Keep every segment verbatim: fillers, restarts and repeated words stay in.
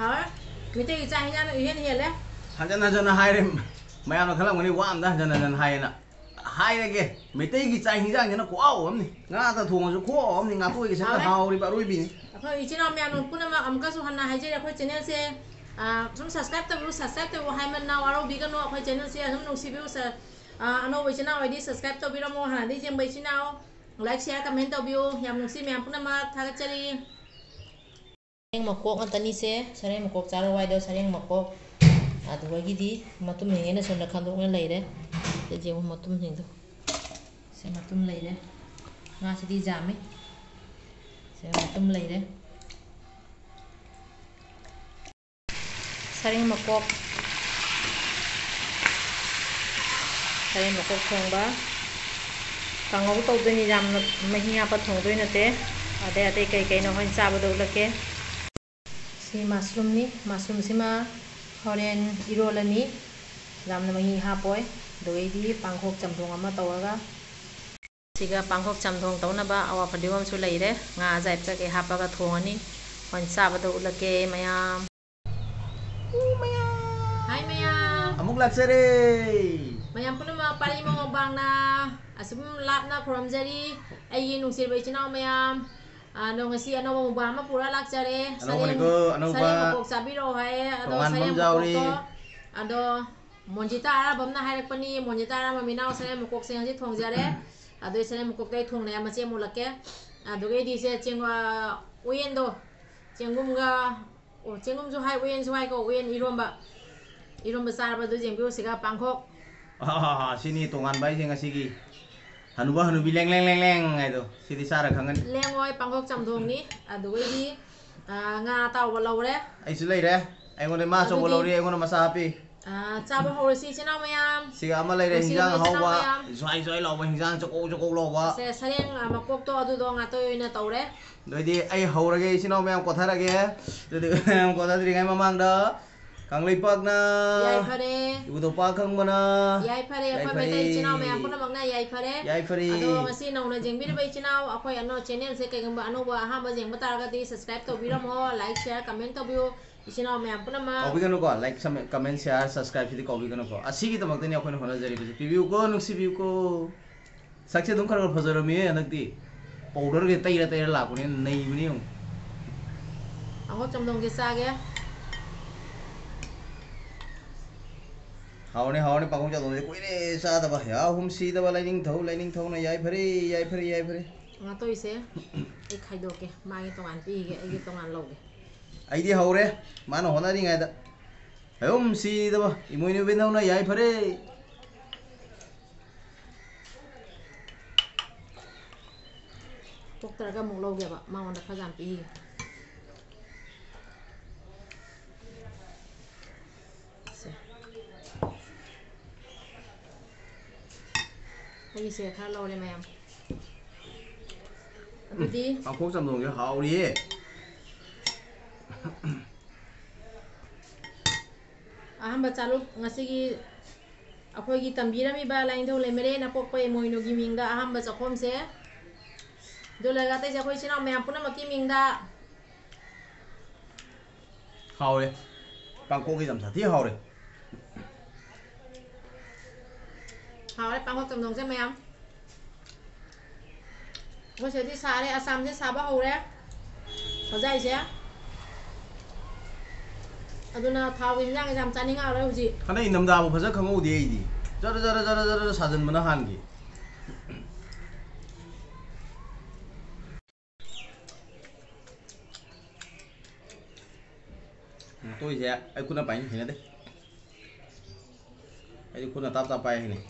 ꯍꯥꯎꯔꯦ꯫ ꯃꯩꯇꯩꯒꯤ ꯆꯥꯛ ꯍꯤꯟꯖꯥꯡꯅ ꯏꯍꯦꯟ ꯍꯦꯜꯂꯦ꯫ ꯍꯟꯖꯟ ꯍꯟꯖꯟꯅ ꯍꯥꯏꯔꯦ꯫ ꯃꯌꯥꯝꯅ ꯈꯜꯂꯝꯒꯅꯤ ꯋꯥ ꯑꯝꯇ ꯍꯟꯖꯟ ꯍꯟꯖꯟ ꯍꯥꯏꯌꯦꯅ꯫ ꯍꯥꯏꯔꯒꯦ꯫ ꯃꯩꯇꯩꯒꯤ ꯆꯥꯛ ꯍꯤꯟꯖꯥꯡꯁꯤꯅ ꯈꯨꯍꯥꯎ ꯑꯃꯅꯤ꯫ ꯉꯥꯗ ꯊꯣꯡꯉꯁꯨ ꯈꯨꯍꯥꯎ ꯑꯃꯅꯤ꯫ ꯉꯥꯇꯣꯏꯒꯤ ꯁꯔꯨꯛꯅ ꯍꯥꯎꯔꯦ꯫ ꯍꯥꯎꯔꯤꯕ ꯑꯔꯣꯏꯕꯤꯅꯤ꯫ ꯑꯩꯈꯣꯏ ꯏꯆꯤꯟ ꯏꯅꯥꯎ ꯃꯌꯥꯝ ꯄꯨꯝꯅꯃꯛ ꯑꯃꯨꯛꯀꯁꯨ ꯍꯟꯅ ꯍꯥꯏꯖꯔꯤ, ꯑꯩꯈꯣꯏ channelꯁꯦ, ꯑ, ꯁꯨꯝ subscribe ꯇꯧꯕꯤꯌꯨ, subscribe ꯇꯧꯕꯤꯌꯨ ꯍꯥꯏꯃꯟꯅ ꯋꯥꯔꯧꯕꯤꯒꯅꯨ꯫ ꯑꯩꯈꯣꯏ channelꯁꯦ ꯑꯗꯨꯝ ꯅꯨꯡꯁꯤꯕꯤꯌꯨ꯫ ꯁ-, ꯑ, ꯑꯅꯧꯕ ꯏꯆꯤꯟ ꯏꯅꯥꯎ ꯑꯣꯏꯗꯤ subscribe ꯇꯧꯕꯤꯔꯝꯃꯣ꯫ ꯍꯥꯟꯅꯗꯒꯤ ꯌꯦꯡꯕ ꯏꯆꯤꯟ ꯏꯅꯥꯎ like, share, comment ꯇꯧꯕꯤꯌꯨ꯫ ꯌꯥꯝ ꯅꯨꯡꯁꯤ ꯃꯌꯥꯝ ꯄꯨꯝꯅꯃꯛ꯫ ꯊꯥꯒꯠꯆꯔꯤ꯫ ꯁꯔꯦꯡ ꯃꯀꯣꯛ ꯉꯥꯛꯇꯅꯤꯁꯦ, ꯁꯔꯦꯡ ꯃꯀꯣꯛ ꯆꯥꯔꯣ ꯍꯥꯏꯗꯣ, ꯁꯔꯦꯡ ꯃꯀꯣꯛ꯫ ꯑꯗꯨꯗꯒꯤꯗꯤ ꯃꯇꯨꯝꯁꯤꯡꯁꯤꯅ ꯁꯣꯝꯗ ꯈꯟꯗꯣꯛꯅ ꯂꯩꯔꯦ꯫ ꯁꯤ ꯌꯦꯡꯉꯨ ꯃꯇꯨꯝꯁꯤꯡꯗꯣ꯫ ꯁꯤ ꯃꯇꯨꯝ ꯂꯩꯔꯦ꯫ ꯉꯥꯁꯤꯗꯤ ꯌꯥꯝꯃꯤ꯫ ꯁꯤ ꯃꯇꯨꯝ ꯂꯩꯔꯦ꯫ ꯁꯔꯦꯡ ꯃꯀꯣꯛ꯫ ꯁꯔꯦꯡ ꯃꯀꯣꯛ ꯊꯣꯡꯕ꯫ ꯀꯥꯡꯉꯧ ꯇꯧꯗꯣꯏꯅꯤ, ꯌꯥꯝꯅ ꯃꯍꯤ ꯍꯥꯞꯄ ꯊꯣꯡꯗꯣꯏ ꯅꯠꯇꯦ꯫ ꯑꯗꯩ ꯑꯇꯩ ꯀꯩ ꯀꯩꯅꯣ ꯍꯣꯔꯦꯟ ꯆꯥꯕꯗ ꯎꯠꯂꯛꯀꯦ꯫ ꯁꯤ mushroomꯅꯤ꯫ Mushroomꯁꯤꯃ ꯍꯣꯔꯦꯟ ꯏꯔꯣꯜꯂꯅꯤ꯫ ꯌꯥꯝꯅ ꯃꯍꯤ ꯍꯥꯞꯄꯣꯏ꯫ ꯑꯗꯨꯒꯩꯗꯤ ꯄꯥꯡꯈꯣꯛ ꯆꯝꯊꯣꯡ ꯑꯃ ꯇꯧꯔꯒ꯫ ꯁꯤꯒ ꯄꯥꯡꯈꯣꯛ ꯆꯝꯊꯣꯡ ꯇꯧꯅꯕ ꯑꯋꯥ ꯐꯗꯤꯒꯣꯝꯁꯨ ꯂꯩꯔꯦ꯫ ꯉꯥ ꯑꯖꯥꯏꯕ ꯀꯩꯀꯩ ꯍꯥꯞꯄꯒ ꯊꯣꯡꯉꯅꯤ꯫ ꯍꯣꯔꯦꯟ ꯆꯥꯕꯗ ꯎꯠꯂꯛꯀꯦ ꯃꯌꯥꯝ꯫ ꯎ ꯃꯌꯥꯝ꯫ ꯍꯥꯏ ꯃꯌꯥꯝ꯫ ꯑꯃꯨꯛ ꯂꯥꯛꯆꯔꯦ꯫ ꯃꯌꯥꯝ ꯄꯨꯝꯅꯃꯛ ꯄꯥꯔꯤ ꯃꯃꯧꯕꯥꯡꯅ ꯑꯁꯨꯝ ꯂꯥꯞꯅ ꯈꯨꯔꯨꯝꯖꯔꯤ꯫ ꯑꯩꯒꯤ ꯅꯨꯡꯁꯤꯔꯕ ꯏꯆꯤꯟ ꯏꯅꯥꯎ ꯃꯌꯥꯝ, ꯑ, ꯅꯣ-, ꯉꯁꯤ ꯑꯅꯧꯕ ꯃꯨꯛꯕꯥꯡ ꯑꯃ ꯄꯨꯔ ꯂꯥꯛꯆꯔꯦ꯫ ꯑꯅꯧꯕꯅꯤꯀꯣ, ꯁꯔꯦꯡ, ꯑꯅꯧꯕ꯫ ꯁꯔꯦꯡ ꯃꯀꯣꯛ ꯆꯥꯕꯤꯔꯛꯑꯣ ꯍꯥꯏꯌꯦ꯫ ꯑꯗꯣ ꯇꯣꯉꯥꯟꯕ ꯁꯔꯦꯡ ꯑꯃ ꯌꯥꯎꯔꯤ꯫ ꯃꯀꯣꯛꯇꯣ, ꯑꯗꯣ ꯃꯣꯟꯖꯤꯇꯥ ꯑꯔꯥꯕꯝꯅ ꯍꯥꯏꯔꯛꯄꯅꯤ꯫ ꯃꯣꯟꯖꯤꯇꯥ ꯑꯔꯥꯕꯝ ꯏꯅꯥꯎ ꯁꯔꯦꯡ ꯃꯀꯣꯛꯁꯦ ꯉꯁꯤ ꯊꯣꯡꯖꯔꯦ꯫ ꯑꯗꯨ ꯁꯔꯦꯡ ꯃꯀꯣꯛꯇꯣ ꯑꯩ ꯊꯣꯡꯅ ꯃꯆꯦꯠ ꯑꯃ ꯎꯠꯂꯛꯀꯦ꯫ ꯑꯗꯨꯒꯩꯗꯤ ꯁꯦ ꯆꯦꯡ-, ꯑ, ꯎꯌꯦꯟꯗꯣ, ꯆꯦꯡꯒꯨꯝꯒ ꯑꯣ, ꯆꯦꯡꯒꯨꯝꯁꯨ ꯍꯥꯏ, ꯎꯌꯦꯟꯁꯨ ꯍꯥꯏꯀꯣ, ꯎꯌꯦꯟ ꯏꯔꯣꯝꯕ꯫ ꯏꯔꯣꯝꯕ ꯆꯥꯔꯕ ꯑꯗꯨ ꯌꯦꯡꯕꯤꯌꯨ, ꯁꯤꯒ ꯄꯥꯡꯈꯣꯛ꯫ ꯑꯥ, ꯁꯤꯅꯤ ꯇꯣꯉꯥꯟꯕ ꯍꯥꯏꯁꯦ ꯉꯁꯤꯒꯤ꯫ ꯍꯅꯨꯕ ꯍꯅꯨꯕꯤ ꯂꯦꯡ ꯂꯦꯡ ꯂꯦꯡ ꯂꯦꯡ ꯍꯥꯏꯗꯣ, ꯁꯤꯗꯤ ꯆꯥꯔ ꯈꯪꯒꯅꯤ꯫ ꯂꯦꯡꯉꯣꯏ, ꯄꯥꯡꯈꯣꯛ ꯆꯝꯊꯣꯡꯅꯤ꯫ ꯑꯗꯨꯒꯩꯗꯤ, ꯑꯥ, ꯉꯥ ꯑꯇꯥꯎꯕ ꯂꯧꯔꯦ꯫ ꯑꯩꯁꯨ ꯂꯩꯔꯦ꯫ ꯑꯩꯉꯣꯟꯗ ꯃꯥ ꯑꯆꯧꯕ ꯑꯗꯨꯗꯤ ꯂꯧꯔꯤ, ꯑꯩꯉꯣꯟꯗ ꯃꯆꯥ ꯍꯥꯞꯄꯤ꯫ ꯑꯥ, ꯆꯥꯕ ꯍꯧꯔꯁꯤ, ꯏꯆꯤꯟ ꯏꯅꯥꯎ ꯃꯌꯥꯝ꯫ ꯁꯤꯒ ꯑꯃ ꯂꯩꯔꯦ, ꯅꯨꯡꯁꯤꯔꯕ ꯍꯤꯟꯖꯥꯡ ꯏꯆꯤꯟ ꯏꯅꯥꯎ ꯑꯍꯥꯎꯕ꯫ ꯃꯌꯥꯝ꯫ ꯖ꯭ꯋꯥꯏ ꯖ꯭ꯋꯥꯏ ꯂꯥꯎꯕ ꯍꯤꯟꯖꯥꯡ, ꯆꯀꯧ ꯆꯀꯧ ꯂꯥꯎꯕ꯫ ꯁꯦ, ꯁꯔꯦꯡ, ꯑꯥ, ꯃꯀꯣꯛꯇꯣ ꯑꯗꯨꯗꯣ ꯉꯥꯇꯣꯏ ꯑꯣꯏꯅ ꯇꯧꯔꯦ꯫ ꯑꯗꯨꯑꯣꯏꯗꯤ ꯑꯩ ꯍꯧꯔꯒꯦ, ꯏꯆꯤꯟ ꯏꯅꯥꯎ ꯃꯌꯥꯝ ꯀꯣꯊꯔꯒꯦ꯫ ꯑꯗꯨꯗꯤ ꯃꯌꯥꯝ ꯀꯣꯊꯗ꯭ꯔꯤꯉꯩ ꯃꯃꯥꯡꯗ ꯀꯪꯂꯩꯄꯥꯛꯅ ꯌꯥꯏꯐꯔꯦ꯫ ꯏꯕꯨꯙꯧ ꯄꯥꯛ ꯈꯪꯕꯅ ꯌꯥꯏꯐꯔꯦ꯫ ꯑꯩꯈꯣꯏ ꯌꯥꯏꯐꯔꯦ꯫ ꯃꯩꯇꯩ ꯏꯆꯤꯟ ꯏꯅꯥꯎ ꯃꯌꯥꯝ ꯄꯨꯝꯅꯃꯛꯅ ꯌꯥꯏꯐꯔꯦ꯫ ꯌꯥꯏꯐꯔꯦ꯫ ꯑꯗꯣ ꯉꯁꯤ ꯅꯧꯅ ꯌꯦꯡꯕꯤꯔꯤꯕ ꯏꯆꯤꯟ ꯏꯅꯥꯎ, ꯑꯩꯈꯣꯏ ꯑꯅꯧ ꯆꯦꯅꯦꯜꯁꯦ ꯀꯩꯒꯨꯝꯕ ꯑꯅꯧꯕ ꯑꯍꯥꯟꯕ ꯌꯦꯡꯕ ꯇꯥꯔꯒꯗꯤ subscribe ꯇꯧꯕꯤꯔꯝꯃꯣ, like, share, comment ꯇꯧꯕꯤꯌꯨ ꯏꯆꯤꯟ ꯏꯅꯥꯎ ꯃꯌꯥꯝ ꯄꯨꯝꯅꯃꯛ꯫ ꯀꯥꯎꯕꯤꯒꯅꯨꯀꯣ, like, comment, share, subscribe ꯁꯤꯗꯤ ꯀꯥꯎꯕꯤꯒꯅꯨꯀꯣ꯫ ꯑꯁꯤꯒꯤꯗꯃꯛꯇꯅꯤ ꯑꯩꯈꯣꯏꯅ ꯍꯣꯠꯅꯖꯔꯤꯕꯁꯦ꯫ ꯄꯤꯕꯤꯌꯨꯀꯣ, ꯅꯨꯡꯁꯤꯕꯤꯌꯨꯀꯣ꯫ ꯁꯛꯁꯦ ꯑꯗꯨꯝ ꯈꯔ ꯈꯔ ꯐꯖꯔꯝꯃꯤꯍꯦ ꯍꯟꯗꯛꯇꯤ꯫ ꯄꯥꯎꯗꯔꯒ ꯇꯩꯔ ꯇꯩꯔ ꯂꯥꯛꯄꯅꯤꯅ ꯅꯩꯕꯅꯤ ꯌꯦꯡꯉꯨ꯫ ꯑꯉꯧ ꯆꯝꯊꯣꯡꯁꯦ ꯆꯥꯒꯦ꯫ ꯍꯥꯎꯔꯅꯤ, ꯍꯥꯎꯔꯅꯤ, ꯄꯥꯡꯈꯣꯛ ꯆꯥꯗꯣꯡꯁꯦ ꯀꯨꯏꯔꯦ ꯆꯥꯗꯕ꯫ ꯌꯥꯍꯨꯝ ꯁꯤꯗꯕ ꯂꯥꯏꯅꯤꯡꯊꯧ, ꯂꯥꯏꯅꯤꯡꯊꯧꯅ ꯌꯥꯏꯐꯔꯦ, ꯌꯥꯏꯐꯔꯦ, ꯌꯥꯏꯐꯔꯦ꯫ ꯉꯥꯇꯣꯏꯁꯦ ꯑꯩ ꯈꯥꯏꯗꯣꯛꯀꯦ, ꯃꯥꯒꯤ ꯇꯣꯉꯥꯟ ꯄꯤꯈꯤꯒꯦ, ꯑꯩꯒꯤ ꯇꯣꯉꯥꯟ ꯂꯧꯒꯦ꯫ ꯑꯩꯗꯤ ꯍꯧꯔꯦ, ꯃꯥꯅ ꯍꯣꯠꯅꯔꯤꯉꯩꯗ꯫ ꯍꯥꯏꯍꯨꯝ ꯁꯤꯗꯕ ꯏꯃꯣꯏꯅꯨ ꯏꯕꯦꯟꯊꯧꯅ ꯌꯥꯏꯐꯔꯦ꯫ ꯄꯣꯛꯇ꯭ꯔꯒ ꯑꯃꯨꯛ ꯂꯧꯒꯦꯕ, ꯃꯉꯣꯟꯗ ꯈꯔ ꯌꯥꯝ ꯄꯤꯈꯤꯒꯦ꯫ ꯁꯦ꯫ ꯑꯩꯒꯤꯁꯦ ꯈꯔ ꯂꯧꯔꯦ ꯃꯌꯥꯝ꯫ ꯑꯗꯨꯗꯤ ꯄꯥꯡꯈꯣꯛ ꯆꯝꯊꯣꯡꯁꯦ ꯍꯥꯎꯔꯤꯌꯦ꯫ ꯑꯍꯥꯟꯕ ꯆꯥꯂꯨꯛ ꯉꯁꯤꯒꯤ ꯑꯩꯈꯣꯏꯒꯤ ꯇꯝꯕꯤꯔꯝꯃꯤꯕ ꯂꯥꯏꯅꯤꯡꯊꯧ ꯂꯩꯃꯔꯦꯟ ꯑꯄꯣꯛꯄ ꯏꯃꯣꯏꯅꯨꯒꯤ ꯃꯤꯡꯗ ꯑꯍꯥꯟꯕ ꯆꯥꯛꯈꯣꯝꯁꯦ꯫ ꯑꯗꯨ ꯂꯣꯏꯔꯒ ꯑꯇꯩꯁꯦ ꯑꯩꯈꯣꯏ ꯏꯆꯤꯟ ꯏꯅꯥꯎ ꯃꯌꯥꯝ ꯄꯨꯝꯅꯃꯛꯀꯤ ꯃꯤꯡꯗ꯫ ꯍꯥꯎꯔꯦ꯫ ꯄꯥꯡꯈꯣꯛꯀꯤ ꯌꯥꯝ ꯁꯥꯊꯤ ꯍꯥꯎꯔꯦ꯫ ꯍꯥꯎꯔꯦ ꯄꯥꯡꯈꯣꯛ ꯆꯝꯊꯣꯡꯁꯦ ꯃꯌꯥꯝ꯫ ꯑꯩꯈꯣꯏ ꯁꯤꯗꯗꯤ ꯁꯥꯔꯦ, ꯑꯁꯥꯝꯁꯦ ꯁꯥꯕ ꯍꯧꯔꯦ꯫ ꯍꯧꯖꯥꯏꯁꯦ꯫ ꯑꯗꯨꯅ ꯊꯥꯎꯒꯤ ꯏꯟꯖꯥꯡꯁꯦ ꯌꯥꯝ ꯆꯥꯅꯤꯡꯉꯛꯑꯔꯣꯏ ꯍꯧꯖꯤꯛ꯫ ꯍꯟꯗꯛ ꯏꯪꯊꯝꯊꯥꯕꯨ ꯐꯖ ꯈꯪꯍꯧꯗꯦ ꯑꯩꯗꯤ꯫ ꯖꯔ ꯖꯔ ꯖꯔ ꯖꯔ ꯁꯥꯖꯟꯕꯅ ꯍꯥꯟꯈꯤ꯫ ꯇꯣꯏꯁꯦ ꯑꯩ ꯈꯨꯠꯅ ꯄꯥꯏꯅ ꯍꯩꯅꯗꯦ꯫ ꯑꯩꯗꯤ ꯈꯨꯠꯅ ꯇꯥꯞ ꯇꯥꯞ ꯄꯥꯏ ꯍꯩꯅꯩ꯫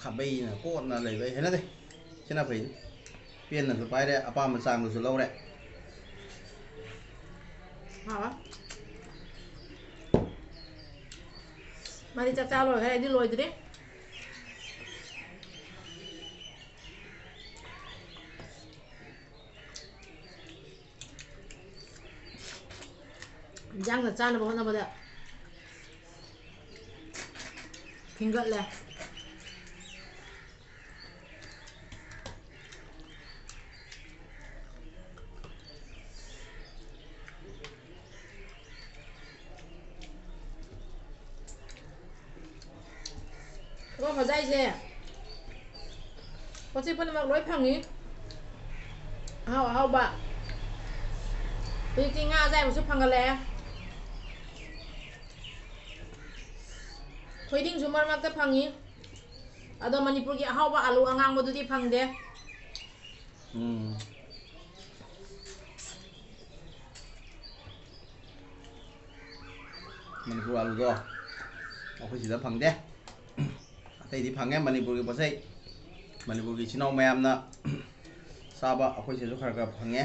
ꯈꯥꯕꯩꯅ ꯀꯣꯠꯅ ꯂꯩꯕ ꯑꯩ ꯍꯩꯅꯗꯦ꯫ ꯁꯤꯅ ꯐꯩ꯫ ꯄꯦꯟꯅꯁꯨ ꯄꯥꯏꯔꯦ, ꯑꯄꯥꯝꯕ ꯆꯥꯡꯗꯁꯨ ꯂꯧꯔꯦ꯫ ꯍꯥꯎꯋꯦ꯫ ꯃꯥꯗꯤ ꯆꯥꯛ ꯆꯥ ꯂꯣꯏꯈ꯭ꯔꯦ, ꯑꯩꯗꯤ ꯂꯣꯏꯗ꯭ꯔꯤ꯫ ꯏꯟꯖꯥꯡꯅ ꯆꯥꯅꯕ ꯍꯣꯠꯅꯕꯗ ꯐꯤꯡꯒꯠꯂꯦ꯫ ꯊꯕꯛ ꯍꯣꯖꯥꯏꯁꯦ ꯄꯣꯠ ꯆꯩ ꯄꯨꯝꯅꯃꯛ ꯂꯣꯏ ꯐꯪꯉꯤ꯫ ꯑꯍꯥꯎ ꯑꯍꯥꯎꯕ꯫ ꯍꯧꯖꯤꯛꯇꯤ ꯉꯥ ꯑꯌꯥꯏꯕꯁꯨ ꯐꯪꯒꯠꯂꯛꯑꯦ꯫ ꯊꯣꯏꯗꯤꯡꯁꯨ ꯃꯔꯛ ꯃꯔꯛꯇ ꯐꯪꯉꯤ꯫ ꯑꯗꯣ ꯃꯅꯤꯄꯨꯔꯒꯤ ꯑꯍꯥꯎꯕ ꯑꯥꯂꯨ ꯑꯉꯥꯡꯕꯗꯨꯗꯤ ꯐꯪꯗꯦ꯫ ꯎꯝ꯫ ꯃꯅꯤꯄꯨꯔ ꯑꯥꯂꯨꯗꯣ ꯑꯩꯈꯣꯏ ꯁꯤꯗ ꯐꯪꯗꯦ꯫ ꯑꯇꯩꯗꯤ ꯐꯪꯉꯦ ꯃꯅꯤꯄꯨꯔꯒꯤ ꯄꯣꯠ ꯆꯩ꯫ ꯃꯅꯤꯄꯨꯔꯒꯤ ꯏꯆꯤꯟ ꯏꯅꯥꯎ ꯃꯌꯥꯝꯅ ꯆꯥꯕ ꯑꯩꯈꯣꯏ ꯁꯤꯗꯁꯨ ꯈꯔ ꯈꯔ ꯐꯪꯉꯦ꯫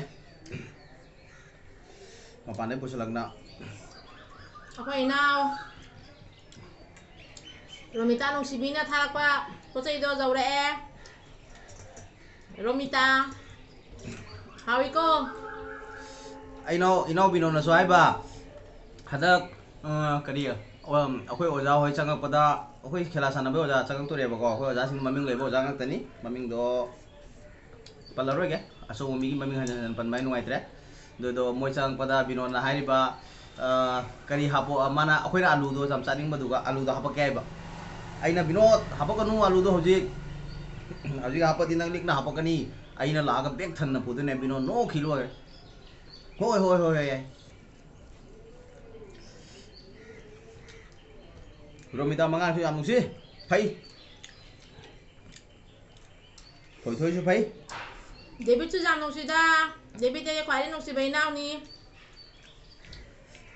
ꯃꯄꯥꯟꯗꯩ ꯄꯨꯁꯤꯜꯂꯛꯅ꯫ ꯑꯩꯈꯣꯏ ꯏꯅꯥꯎ ꯔꯣꯃꯤꯇꯥ ꯅꯨꯡꯁꯤꯕꯤꯅ ꯊꯥꯔꯛꯄ ꯄꯣꯠ ꯆꯩꯗꯣ ꯌꯧꯔꯛꯑꯦ꯫ ꯔꯣꯃꯤꯇꯥ, ꯍꯥꯎꯏꯀꯣ? ꯑꯩꯅꯥꯎ, ꯏꯅꯥꯎ ꯕꯤꯅꯣꯅꯁꯨ ꯍꯥꯏꯕ, ꯍꯟꯗꯛ, ꯑ, ꯀꯔꯤ, ꯑ, ꯑꯩꯈꯣꯏ ꯑꯣꯖꯥ ꯍꯣꯏ ꯆꯪꯉꯛꯄꯗ, ꯑꯩꯈꯣꯏ ꯈꯦꯂꯥ ꯁꯥꯟꯅꯕꯩ ꯑꯣꯖꯥ ꯆꯪꯉꯛꯇꯣꯔꯦꯕꯀꯣ꯫ ꯑꯩꯈꯣꯏ ꯑꯣꯖꯥꯁꯤꯡ ꯃꯃꯤꯡ ꯂꯩꯕ ꯑꯣꯖꯥ ꯉꯥꯛꯇꯅꯤ꯫ ꯃꯃꯤꯡꯗꯣ ꯄꯜꯂꯔꯣꯏꯒꯦ, ꯑꯆꯧꯕ ꯃꯤꯒꯤ ꯃꯃꯤꯡ ꯍꯟꯖꯟ ꯍꯟꯖꯟ ꯄꯟꯕ ꯍꯥꯏ ꯅꯨꯡꯉꯥꯏꯇ꯭ꯔꯦ꯫ ꯑꯗꯨꯗꯣ ꯃꯣꯏ ꯆꯪꯉꯛꯄꯗ ꯕꯤꯅꯣꯗꯅ ꯍꯥꯏꯔꯤꯕ, ꯑ, ꯀꯔꯤ ꯍꯥꯞꯄꯣ, ꯑ, ꯃꯥꯅ, ꯑꯩꯈꯣꯏꯅ ꯑꯂꯨꯗꯣ ꯌꯥꯝ ꯆꯥꯅꯤꯡꯕꯗꯨꯒ ꯑꯂꯨꯗꯣ ꯍꯥꯄꯛꯀꯦ ꯍꯥꯏꯕ꯫ ꯑꯩꯅ, "ꯕꯤꯅꯣꯗ, ꯍꯥꯄꯛꯀꯅꯨ ꯑꯂꯨꯗꯣ ꯍꯧꯖꯤꯛ, ꯍꯧꯖꯤꯛ ꯍꯥꯄꯗꯤ ꯅꯪ ꯂꯤꯛꯅ ꯍꯥꯄꯛꯀꯅꯤ, ꯑꯩꯅ ꯂꯥꯛꯑꯒ ꯕꯦꯛ ꯊꯟꯅ ꯄꯨꯗꯣꯏꯅꯦ", ꯕꯤꯅꯣꯗ ꯅꯣꯛꯈꯤ ꯂꯣꯏꯔꯦ꯫ "ꯍꯣꯏ, ꯍꯣꯏ, ꯍꯣꯏ, ꯍꯣꯏ, ꯌꯥꯏ"꯫ ꯔꯣꯃꯤꯇꯥ ꯃꯉꯥꯁꯨ ꯌꯥꯝ ꯅꯨꯡꯁꯤ, ꯐꯩ꯫ ꯊꯣꯏꯊꯣꯏꯁꯨ ꯐꯩ꯫ ꯗꯦꯕꯤꯠꯁꯨ ꯌꯥꯝ ꯅꯨꯡꯁꯤꯗ꯫ ꯗꯦꯕꯤꯠꯇꯤ ꯑꯩ ꯈ꯭ꯋꯥꯏꯗꯒꯤ ꯅꯨꯡꯁꯤꯕ ꯏꯅꯥꯎꯅꯤ꯫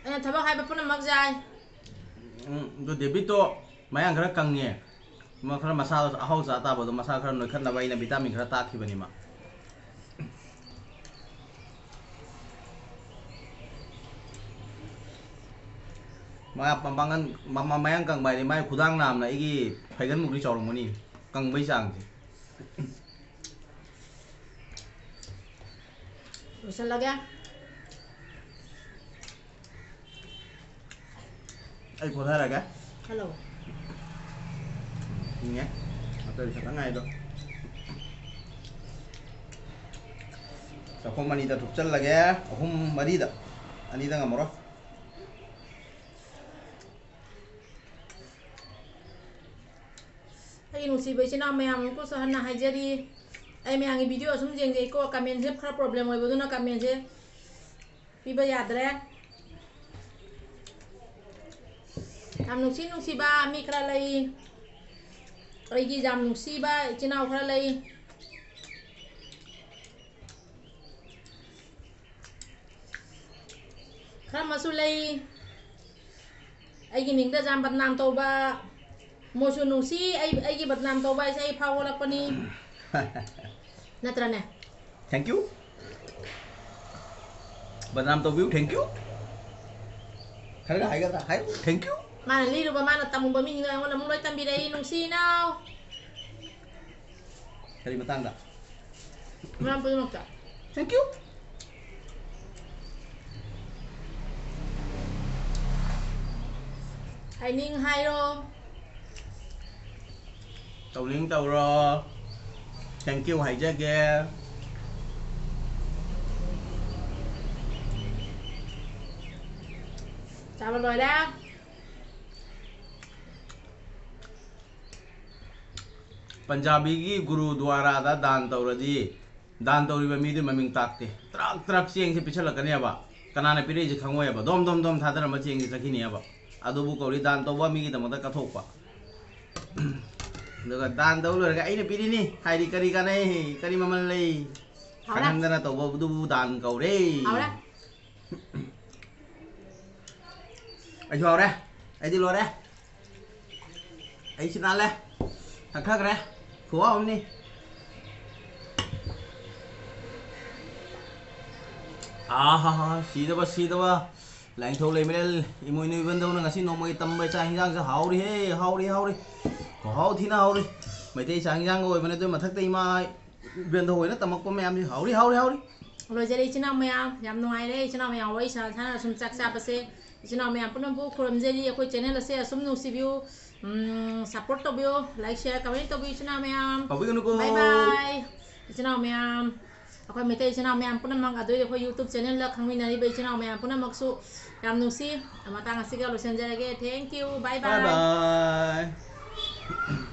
ꯑꯩꯅ ꯊꯕꯛ ꯍꯥꯏꯕ ꯄꯨꯝꯅꯃꯛ ꯌꯥꯏ꯫ ꯎꯝ, ꯑꯗꯣ ꯗꯦꯕꯤꯠꯇꯣ ꯃꯌꯥꯡ ꯈꯔ ꯀꯪꯉꯦ꯫ ꯃꯥ ꯈꯔ ꯃꯁꯥꯗꯣ ꯑꯍꯥꯎ ꯆꯥ ꯇꯥꯕꯗꯣ, ꯃꯁꯥ ꯈꯔ ꯅꯣꯏꯈꯠꯅꯕ ꯑꯩꯅ ꯚꯤꯇꯥꯃꯤꯟ ꯈꯔ ꯇꯥꯛꯈꯤꯕꯅꯤ ꯃꯥ꯫ ꯃꯥ ꯃꯄꯥꯡꯒꯜ, ꯃ-, ꯃ-, ꯃꯌꯥꯡ ꯀꯪꯕ ꯍꯥꯏꯗꯤ ꯃꯥꯏ ꯈꯨꯗꯥꯡ ꯅꯥꯝꯅ ꯑꯩꯒꯤ ꯐꯩꯒꯟꯃꯨꯛꯇꯤ ꯆꯥꯎꯔꯝꯒꯅꯤ, ꯀꯪꯕꯩ ꯆꯥꯡꯁꯦ꯫ ꯂꯣꯏꯁꯜꯂꯒꯦ꯫ ꯑꯩ ꯐꯣꯊꯔꯒꯦ꯫ ꯍꯜꯂꯣ꯫ ꯏꯪꯉꯦ꯫ ꯑꯇꯩ ꯈꯇꯪ ꯉꯥꯏꯗꯣ꯫ ꯆꯥꯛꯈꯣꯝ ꯑꯅꯤꯗ ꯊꯨꯞꯆꯜꯂꯒꯦ꯫ ꯑꯍꯨꯝ, ꯃꯔꯤꯗ꯫ ꯑꯅꯤꯗ ꯉꯝꯃꯔꯣꯏ꯫ ꯑꯩꯒꯤ ꯅꯨꯡꯁꯤꯕ ꯏꯆꯤꯟ ꯏꯅꯥꯎ ꯃꯌꯥꯝ, ꯑꯃꯨꯛꯀꯁꯨ ꯍꯟꯅ ꯍꯥꯏꯖꯔꯤ, ꯑꯩ ꯃꯌꯥꯝꯒꯤ video ꯑꯁꯨꯝ ꯌꯦꯡꯖꯩꯀꯣ, commentꯁꯦ ꯈꯔ problem ꯑꯣꯏꯕꯗꯨꯅ commentꯁꯦ ꯄꯤꯕ ꯌꯥꯗ꯭ꯔꯦ꯫ ꯌꯥꯝ ꯅꯨꯡꯁꯤ ꯅꯨꯡꯁꯤꯕ ꯃꯤ ꯈꯔ ꯂꯩ, ꯑꯩꯒꯤ ꯌꯥꯝ ꯅꯨꯡꯁꯤꯕ ꯏꯆꯤꯟ ꯏꯅꯥꯎ ꯈꯔ ꯂꯩ꯫ ꯈꯔ ꯑꯃꯁꯨ ꯂꯩ ꯑꯩꯒꯤ ꯃꯤꯡꯗ ꯌꯥꯝ ꯕꯗꯅꯥꯝ ꯇꯧꯕ, ꯃꯣꯏꯁꯨ ꯅꯨꯡꯁꯤ꯫ ꯑꯩ, ꯑꯩꯒꯤ ꯕꯗꯅꯥꯝ ꯇꯧꯕ ꯍꯥꯏꯁꯦ ꯑꯩ ꯐꯥꯎꯒꯠꯂꯛꯄꯅꯤ꯫ ꯅꯠꯇ꯭ꯔꯅꯦ? Thank you꯫ ꯕꯗꯅꯥꯝ ꯇꯧꯕꯤꯌꯨ, thank you꯫ ꯈꯔꯒ ꯍꯥꯏꯒꯗ꯭ꯔꯥ? ꯍꯥꯏ, thank you꯫ ꯃꯥꯅ ꯂꯤꯔꯨꯕ, ꯃꯥꯅ ꯇꯝꯃꯨꯕ ꯃꯤꯁꯤꯡꯗꯣ ꯑꯩꯉꯣꯟꯗ ꯑꯃꯨꯛ ꯂꯣꯏ ꯇꯝꯕꯤꯔꯛꯏ, ꯅꯨꯡꯁꯤ ꯏꯅꯥꯎ꯫ ꯀꯔꯤ ꯃꯇꯥꯡꯗ? ꯃꯌꯥꯝ ꯄꯨꯝꯅꯃꯛꯇ꯫ Thank you꯫ ꯍꯥꯏꯅꯤꯡ ꯍꯥꯏꯔꯣ꯫ ꯇꯧꯅꯤꯡ ꯇꯧꯔꯣ꯫ Thank you ꯍꯥꯏꯖꯒꯦ꯫ ꯆꯥꯕ ꯂꯣꯏꯔꯦ꯫ ꯄꯟꯖꯥꯕꯤꯒꯤ ꯒꯨꯔꯨꯗ꯭ꯋꯥꯔꯥꯗ ꯗꯥꯟ ꯇꯧꯔꯗꯤ, ꯗꯥꯟ ꯇꯧꯔꯤꯕ ꯃꯤꯗꯨ ꯃꯃꯤꯡ ꯇꯥꯛꯇꯦ꯫ Truck truck ꯆꯦꯡꯁꯦ ꯄꯤꯁꯜꯂꯛꯀꯅꯦꯕ꯫ ꯀꯅꯥꯅ ꯄꯤꯔꯛꯏꯁꯦ ꯈꯪꯉꯣꯏꯕ꯫ ꯗꯣꯝ ꯗꯣꯝ ꯗꯣꯝ ꯊꯥꯗꯔꯝꯕ ꯆꯦꯡꯁꯦ ꯆꯠꯈꯤꯅꯦꯕ꯫ ꯑꯗꯨꯕꯨ ꯀꯧꯔꯤ ꯗꯥꯟ ꯇꯧꯕ, ꯃꯤꯒꯤꯗꯃꯛꯇ ꯀꯠꯊꯣꯛꯄ꯫ ꯑꯗꯨꯒ ꯗꯥꯟ ꯇꯧ ꯂꯣꯏꯔꯒ "ꯑꯩꯅ ꯄꯤꯔꯤꯅꯤ" ꯍꯥꯏꯗꯤ ꯀꯔꯤ ꯀꯥꯟꯅꯩ? ꯀꯔꯤ ꯃꯃꯜ ꯂꯩ? ꯍꯥꯎꯔꯦ꯫ ꯈꯪꯍꯟꯗꯅ ꯇꯧꯕꯗꯨꯕꯨ ꯗꯥꯟ ꯀꯧꯔꯦ꯫ ꯍꯥꯎꯔꯦ꯫ ꯑꯩꯁꯨ ꯍꯥꯎꯔꯦ꯫ ꯑꯩꯗꯤ ꯂꯣꯏꯔꯦ꯫ ꯑꯩ ꯁꯤ ꯅꯥꯜꯂꯦ꯫ ꯊꯛꯊꯈ꯭ꯔꯦ꯫ ꯈꯨꯍꯥꯎ ꯑꯃꯅꯤ꯫ ꯑꯥ ꯍꯥ ꯍꯥ, ꯁꯤꯗꯕ, ꯁꯤꯗꯕ꯫ ꯂꯥꯏꯅꯤꯡꯊꯧ ꯂꯩꯃꯔꯦꯜ ꯏꯃꯣꯏꯅꯨ ꯏꯕꯟꯗꯧꯅ ꯉꯁꯤ ꯅꯣꯡꯃꯒꯤ ꯇꯝꯕ ꯆꯥꯛ ꯍꯤꯟꯖꯥꯡꯁꯦ ꯍꯥꯎꯔꯤꯍꯦ, ꯍꯥꯎꯔꯤ, ꯍꯥꯎꯔꯤ꯫ ꯈꯨꯍꯥꯎ ꯊꯤꯅ ꯍꯥꯎꯔꯤ꯫ ꯃꯩꯇꯩ ꯆꯥꯛ ꯍꯤꯟꯖꯥꯡꯒ ꯑꯣꯏꯕꯅꯦ, ꯑꯗꯨ ꯃꯊꯛꯇ ꯏꯃꯥ ꯏꯕꯦꯟꯗꯧ ꯍꯣꯏꯅ ꯇꯝꯃꯛꯄ ꯃꯌꯥꯝꯁꯤ ꯍꯥꯎꯔꯤ, ꯍꯥꯎꯔꯤ, ꯍꯥꯎꯔꯤ꯫ ꯂꯣꯏꯖꯔꯦ ꯏꯆꯤꯟ ꯏꯅꯥꯎ ꯃꯌꯥꯝ, ꯌꯥꯝ ꯅꯨꯡꯉꯥꯏꯔꯦ ꯏꯆꯤꯟ ꯏꯅꯥꯎ ꯃꯌꯥꯝ ꯋꯥꯔꯤ ꯁꯥꯟꯅ ꯁꯥꯟꯅ ꯁꯨꯝ ꯆꯥꯛ ꯆꯥꯕꯁꯦ꯫ ꯏꯆꯤꯟ ꯏꯅꯥꯎ ꯃꯌꯥꯝ ꯄꯨꯝꯅꯃꯛꯄꯨ ꯈꯨꯔꯨꯝꯖꯔꯤ꯫ ꯑꯩꯈꯣꯏ ꯆꯦꯅꯦꯜ ꯑꯁꯦ ꯑꯁꯨꯝ ꯅꯨꯡꯁꯤꯕꯤꯌꯨ, ꯁꯞꯄꯣꯔꯠ ꯇꯧꯕꯤꯌꯨ, ꯂꯥꯏꯛ ꯁꯤꯌꯔ ꯀꯃꯦꯟ ꯇꯧꯕꯤꯌꯨ ꯏꯆꯤꯟ ꯏꯅꯥꯎ ꯃꯌꯥꯝ꯫ ꯀꯥꯎꯕꯤꯒꯅꯨꯀꯣ꯫ ꯕꯥꯏ ꯕꯥꯏ꯫ ꯏꯆꯤꯟ ꯏꯅꯥꯎ ꯃꯌꯥꯝ, ꯑꯩꯈꯣꯏ ꯃꯩꯇꯩ ꯏꯆꯤꯟ ꯏꯅꯥꯎ ꯃꯌꯥꯝ ꯄꯨꯝꯅꯃꯛ, ꯑꯗꯨꯗꯤ ꯑꯩꯈꯣꯏ ꯌꯨꯇ꯭ꯌꯨꯕ ꯆꯦꯅꯦꯜꯗ ꯈꯪꯃꯤꯟꯅꯔꯤꯕ ꯏꯆꯤꯟ ꯏꯅꯥꯎ ꯃꯌꯥꯝ ꯄꯨꯝꯅꯃꯛꯁꯨ ꯌꯥꯝ ꯅꯨꯡꯁꯤ꯫ ꯃꯇꯥꯡ ꯑꯁꯤꯒ ꯂꯣꯏꯁꯤꯟꯖꯔꯒꯦ꯫ Thank you, bye bye. Bye bye.